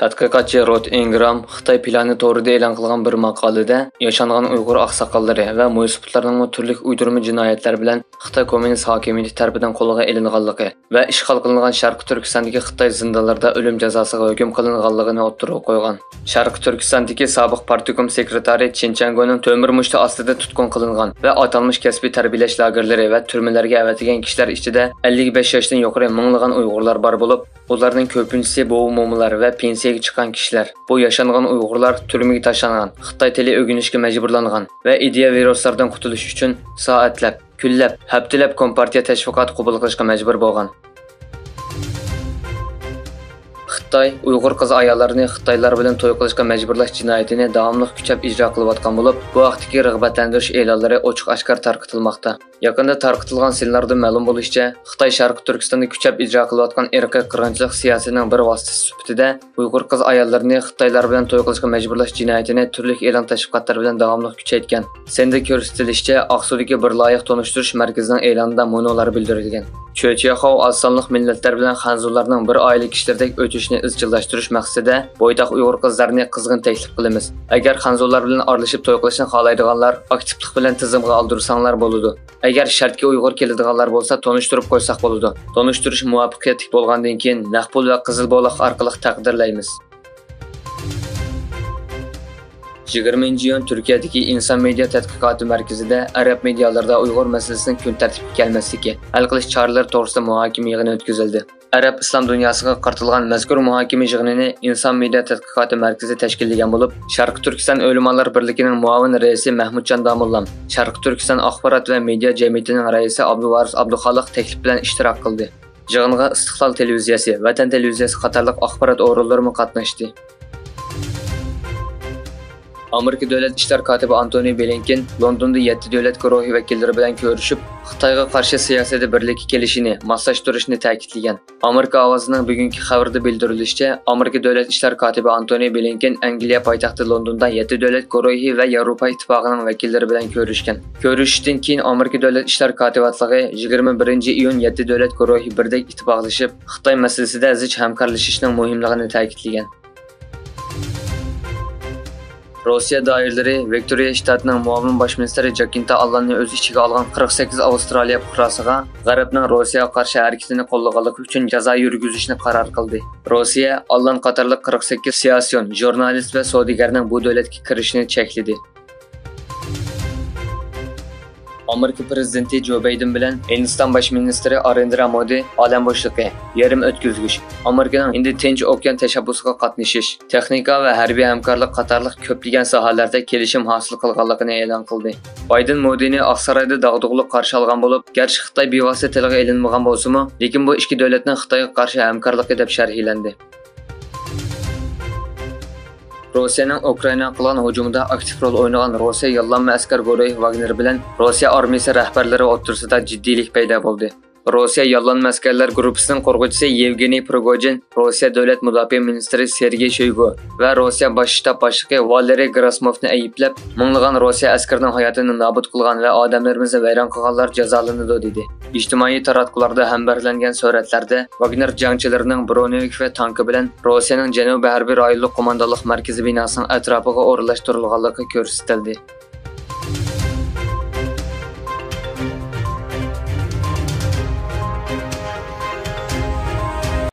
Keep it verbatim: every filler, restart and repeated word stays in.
تەتقىقاتچى روت ئىنگرام خىتاي پىلانى تورىدا ئېلان قىلغان بىر ماقالىدە ياشانغان ئۇيغۇر ئاقساقاللىرى ۋە مويسىپىتلارنىڭمۇ تۈرلۈك ئۇيدۇرما جىنايەتلەر بىلەن خىتاي كوممۇنىست ھاكىمىيىتى تەرىپىدىن قولغا ئېلىنغانلىقى ۋە ئىشغال قىلىنغان شەرقىي تۈركىستاندىكى خىتاي زىندانلىرىدا ئۆلۈم جازاسىغا ھۆكۈم قىلىنغانلىقىنى ئوتتۇرىغا قويغان. شەرقىي تۈركىستاندىكى سابىق پارتكوم سېكرېتارى چېن چيەنگونىڭ تۆمۈر مۇشتى ئاستىدا تۇتقۇن قىلىنغان ۋە ئاتالمىش كەسپىي تەربىيەلەش لاگېرلىرى ۋە تۈرمىلەرگە ئەۋەتىلگەن كىشىلەر ئىچىدە ئەللىك بەش ياشتىن يۇقىرى مىڭلىغان ئۇيغۇرلار بار بولۇپ، ئۇلارنىڭ كۆپىنچىسى بوۋا-مومىلار ۋە پېنسىيەگە چىققان كىشىلەر. بۇ ياشانغان ئۇيغۇرلار تۈرمىگە تاشلانغان، خىتاي تىلى ئۆگىنىشكە مەجبۇرلانغان ۋە ئىدىيە ۋىرۇسلاردىن قۇتۇلۇش ئۈچۈن سائەتلەپ، كۈنلەپ، ھەپتىلەپ كومپارتىيە تەشۋىقاتى قوبۇل قىلىشقا مەجبۇر بولغان. خىتاي ئۇيغۇر قىز-ئاياللىرىنى خىتايلار بىلەن توي قىلىشقا مەجبۇرلاش جىنايىتىنى داۋاملىق كۈچەپ ئىجرا قىلىۋاتقان بولۇپ، بۇ ھەقتىكى رىغبەتلەندۈرۈش ئېلانلىرى ئوچۇق-ئاشكارا تارقىتىلماقتا. يېقىندا تارقىتىلغان سىنلاردىن مەلۇم بولۇشىچە، خىتاي شەرقىي تۈركىستاندا كۈچەپ ئىجرا قىلىۋاتقان ئىرقىي قىرغىنچىلىق سىياسىتىنىڭ بىر ۋاسىتىسى سۈپىتىدە ئۇيغۇر قىز-ئاياللىرىنى خىتايلار بىلەن توي قىلىشقا مەجبۇرلاش جىنايىتىنى تۈرلۈك ئېلان تەشۋىقاتلار بىلەن داۋاملىق كۈچەيتكەن. سىندا كۆرسىتىلىشىچە، ئاقسۇدىكى بىر لايىق تونۇشتۇرۇش مەركىزىنىڭ ئېلانىدا مۇنۇلار بىلدۈرۈلگەن: چۆچياخاۋ ئاز سانلىق مىللەتلەر بىلەن خەنزۇلارنىڭ بىر ئائىلە كىشىلىرىدەك ئۆتۈشىنى ئىزچىللاشتۇرۇش مەقسىتىدە بويتاق ئۇيغۇر قىزلارنى قىزغىن تەكلىپ قىلىمىز. ئەگەر خەنزۇلار بىلەن ئارىلىشىپ توي قىلىشنى خالايدىغانلار ئاكتىپلىق بىلەن تىزىمغا ئالدۇرساڭلار بولىدۇ. ئەگەر شەرتكە ئۇيغۇر كېلىدىغانلار بولسا تونۇشتۇرۇپ قويساق بولىدۇ. تونۇشتۇرۇش مۇۋەپپەقىيەتلىك بولغاندىن كېيىن نەق پۇل ۋە قىزىل بولاق ئارقىلىق تەقدىرلەيمىز. يىگىرمىنچى ئىيۇن تۈركىيەدىكى ئىنسان مېدىا تەتقىقاتى مەركىزىدە ئەرەب مېدىيالىرىدا ئۇيغۇر مەسىلىسىنىڭ كۈن تەرتىپكە كەلمەسلىكى، ھەل قىلىش چارىلىرى توغرىسىدا مۇھاكىمە يىغىنى ئۆتكۈزۈلدى. ئەرەب ئىسلام دۇنياسىغا قارىتىلغان مەزكۇر مۇھاكىمە يىغىنىنى ئىنسان مېدىا تەتقىقاتى مەركىزى تەشكىللىگەن بولۇپ، شەرقىي تۈركىستان ئۆلىمالار بىرلىكىنىڭ مۇئاۋىن رەئىسى مەھمۇتجان داموللام، شەرقىي تۈركىستان ئاخبارات ۋە مېدىيا جەمئىيىتىنىڭ رەئىسى ئابدۇۋارىس ئابدۇخالىق تەكلىپ بىلەن ئىشتىراك قىلدى. يىغىنغا ئىستىقلال تېلېۋىزىيەسى، ۋەتەن تېلېۋىزىيەسى قاتارلىق ئاخبارات ئورۇنلىرىمۇ قاتناشتى. ئامېرىكا دۆلەت ئىشلار كاتىپى ئانتونى بلىنكېن لوندوندا يەتتە دۆلەت گۇرۇھى ۋەكىللىرى بىلەن كۆرۈشۈپ، خىتايغا قارشى سىياسەتتە بىرلىككە كېلىشىنى، ماسلاشتۇرۇشنى تەكىتلىگەن. ئامېرىكا ئاۋازىنىڭ بۈگۈنكى خەۋىرىدە بىلدۈرۈلۈشىچە، ئامېرىكا دۆلەت ئىشلار كاتىپى ئانتونى بلىنكېن ئەنگلىيە پايتەختى لوندوندا يەتتە دۆلەت گۇرۇھى ۋە ياۋروپا ئىتتىپاقىنىڭ ۋەكىللىرى بىلەن كۆرۈشكەن. كۆرۈشۈشتىن كېيىن ئامېرىكا دۆلەت ئىشلار كاتىۋاتلىقى يىگىرمە بىرىنچى ئىيۇن يەتتە دۆلەت گۇرۇھى بىردەك ئىتتىپاقلىشىپ، خىتاي مەسىلىسىدە زىچ ھەمكارلىشىشنىڭ مۇھىملىقىنى تەكىتلىگەن. روسىيە دائىرىلىرى ۋىكتورىيە شتاتىنىڭ مۇئاۋىن باش مىنىستىرى جاكىنتا ئاللاننى ئۆز ئىچىگە ئالغان قىرىق سەككىز ئاۋسترالىيە پۇقراسىغا غەربنىڭ روسىيەگە قارشى ھەرىكىتىنى قوللىغانلىقى ئۈچۈن جازا يۈرگۈزۈشنى قارار قىلدى. روسىيە ئاللان قاتارلىق قىرىق سەككىز سىياسىيون، ژۇرنالىست ۋە سودىگەرنىڭ بۇ دۆلەتكە كىرىشىنى چەكلىدى. ئامېرىكا پىرېزىدېنتى جو بايدېن بىلەن ھىندىستان باش مىنىستىرى ئارېندرا مودى ئالەم بوشلۇقى، يېرىم ئۆتكۈزگۈچ، ئامېرىكىنىڭ ھىندى تىنچ ئوكيان تەشەببۇسىغا قاتنىشىش، تېخنىكا ۋە ھەربىي ھەمكارلىق قاتارلىق كۆپلىگەن ساھەلەردە كېلىشىم ھاسىل قىلغانلىقىنى ئېلان قىلدى. بايدېن مودىنى ئاقسارايدا داغدۇغىلىق قارشى ئالغان بولۇپ، گەرچە خىتاي بىۋاسىتە تىلغا ئېلىنمىغان بولسىمۇ، لېكىن بۇ ئىككى دۆلەتنىڭ خىتايغا قارشى ھەمكارلىقى دەپ شەرھلەندى. روسىيەنىڭ ئۇكرائىناغا قىلغان ھۇجۇمىدا ئاكتىپ رول ئوينىغان روسىيە ياللانما ئەسكەر گۇرۇھى ۋاگنېر بىلەن روسىيە ئارمىيىسى رەھبەرلىرى ئوتتۇرىسىدا جىددىيلىك پەيدا بولدى. روسىيە ياللانما ئەسكەرلەر گۇرۇپپىسىنىڭ قۇرغۇچىسى يېۋگېنىي پرىگوجىن روسىيە دۆلەت مۇداپىئە مىنىستىرى سېرگېي شويگۇ ۋە روسىيە باش شتاب باشلىقى ۋالېرىي گېراسىموفنى ئەيىبلەپ، مىڭلىغان روسىيە ئەسكىرىنىڭ ھاياتىنى نابۇت قىلغان ۋە ئادەملىرىمىزنى ۋەيران قىلغانلار جازالىنىدۇ، دېدى. ئىجتىمائىي تاراتقۇلاردا ھەمبەھىرلەنگەن سۈرەتلەردە ۋاگنېر جەڭچىلىرىنىڭ برونېۋىك ۋە تانكا بىلەن روسىيەنىڭ جەنۇبىي ھەربىي رايونلۇق قوماندانلىق مەركىزى بىناسىنىڭ ئەتراپىغا ئورۇنلاشتۇرۇلغانلىقى كۆرسىتىلدى.